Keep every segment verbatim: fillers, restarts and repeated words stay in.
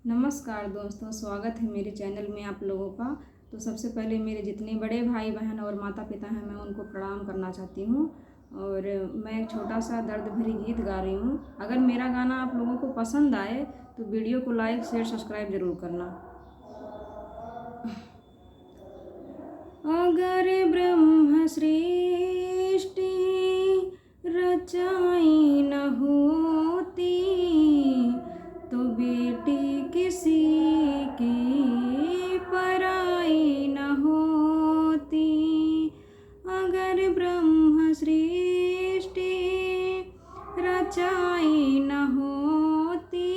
नमस्कार दोस्तों, स्वागत है मेरे चैनल में आप लोगों का। तो सबसे पहले मेरे जितने बड़े भाई बहन और माता पिता हैं, मैं उनको प्रणाम करना चाहती हूँ। और मैं एक छोटा सा दर्द भरी गीत गा रही हूँ। अगर मेरा गाना आप लोगों को पसंद आए तो वीडियो को लाइक, शेयर, सब्सक्राइब जरूर करना। अगर ब्रह्म सृष्टि रचाई न होती, तो बेटी किसी की पराई न होती। अगर ब्रह्म सृष्टि रचाई न होती,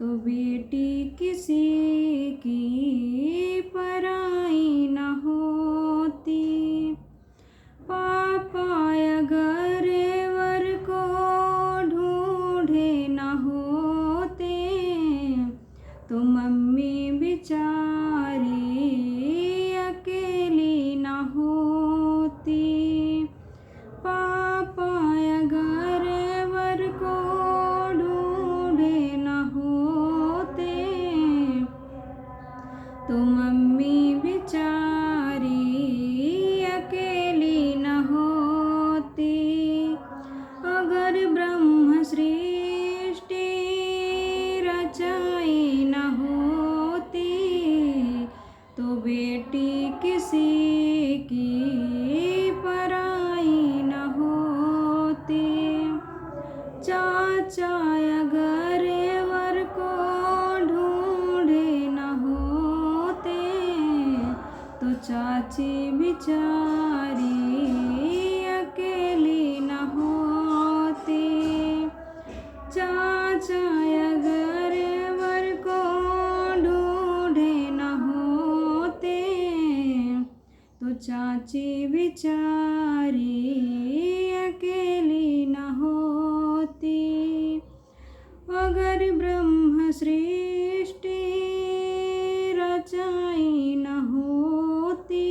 तो बेटी किसी की पराई न होती। पापा अगर वर को ढूंढे न होते, तो मम्मी बेचारी अकेली न होती। पापा अगर वर को ढूंढे न होते, तो मम्मी बेचारी अकेली न होती। अगर ब्रह्म सृष्टि रचाई न होती, तो बेटी किसी की पराई न होती। चाचा अगर वर को ढूंढे न होते, तो चाची बेचारी अकेली न होती। चाचा अगर वर को ढूंढे न होते, तो चाची बेचारी अकेली न होती। अगर ब्रह्म सृष्टि रचाई न होती,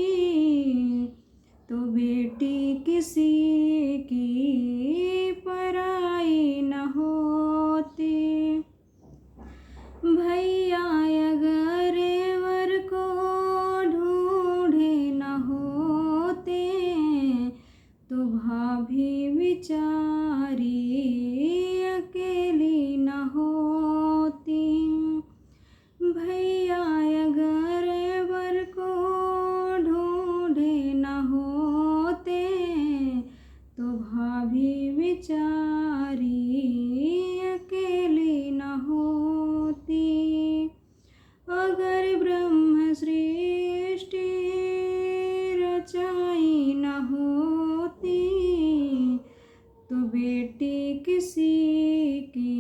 तो बेटी किसी की पराई न होती। भैया अगर वर को ढूंढे न होते, तो भाभी बेचारी अकेली न होती। भैया अगर वर को ढूंढे न होते, तो भाभी बेचारी अकेली न होती। अगर ब्रह्म सृष्टि रचाई न होती, तो बेटी किसी की